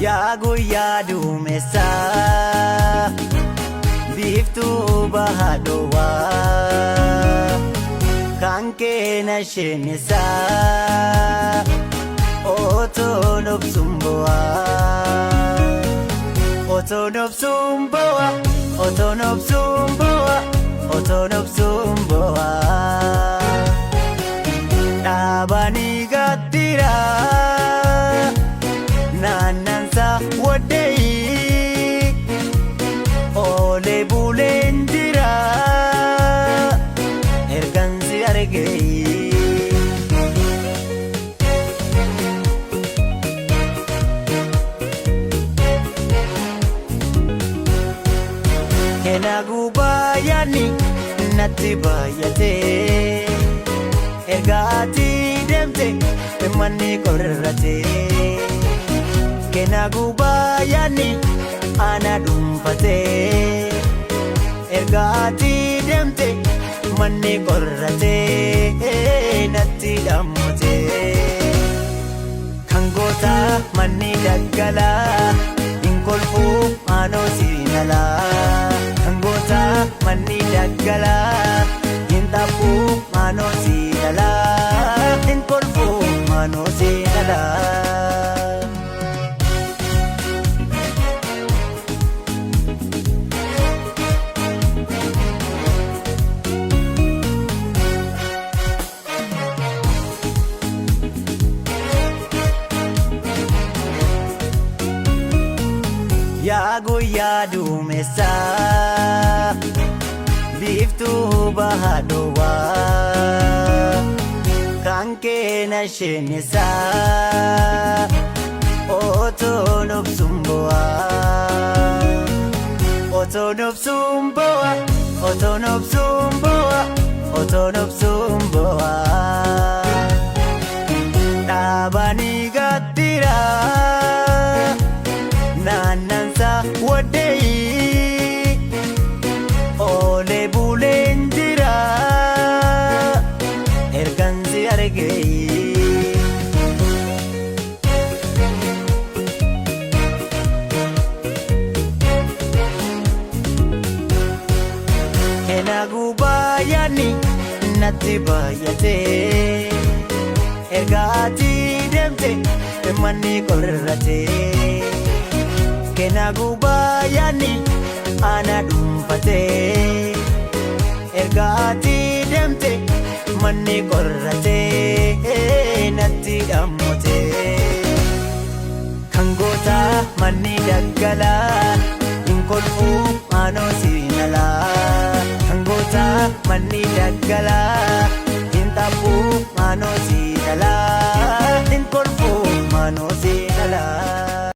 Yaa guyyaa duumessaa biiftuu baha dhowwaa kan keena sheenessaa otoon obsuun bo'aa otoon obsuun bo'aa otoon obsuun bo'aa otoon obsuun bo'aa dhaabanii gaattiraa. Naannansa waddee oolee buleen jira ergansi argee. Kena gubaa yaadni natti baay'atee erga ati deemte manni qorratee. Kena gubaa yaadni ana dhuunfatee erga ati deemte manni qorratee natti dhammutee. Kan goota manni daggalaa hin kolfuu aanoo siinalaa. Kan goota manni daggalaa hin xaphuu aanoo siinalaa. Hin kolfuu aanoo siinalaa. Yaa guyyaa duumessaa biiftuu baha dhowwaa kan keena sheenessaa otoon obsuun bo'aa otoon obsuun bo'aa otoon obsuun bo'aa otoon obsuun bo'aa dhaabanii gaattiraa. Naannansa waddee oolee buleen jira ergansi argee. Kena gubaa yaadni natti baay'atee erga ati deemte manni qorratee. Kena gubaa yaadni ana dhuunfatee erga ati deemte manni qorratee natti dhammutee. Kan goota manni daggalaa hin kolfuu aanoo siinalaa. Kan goota manni daggalaa hin xaphuu aanoo siinalaa.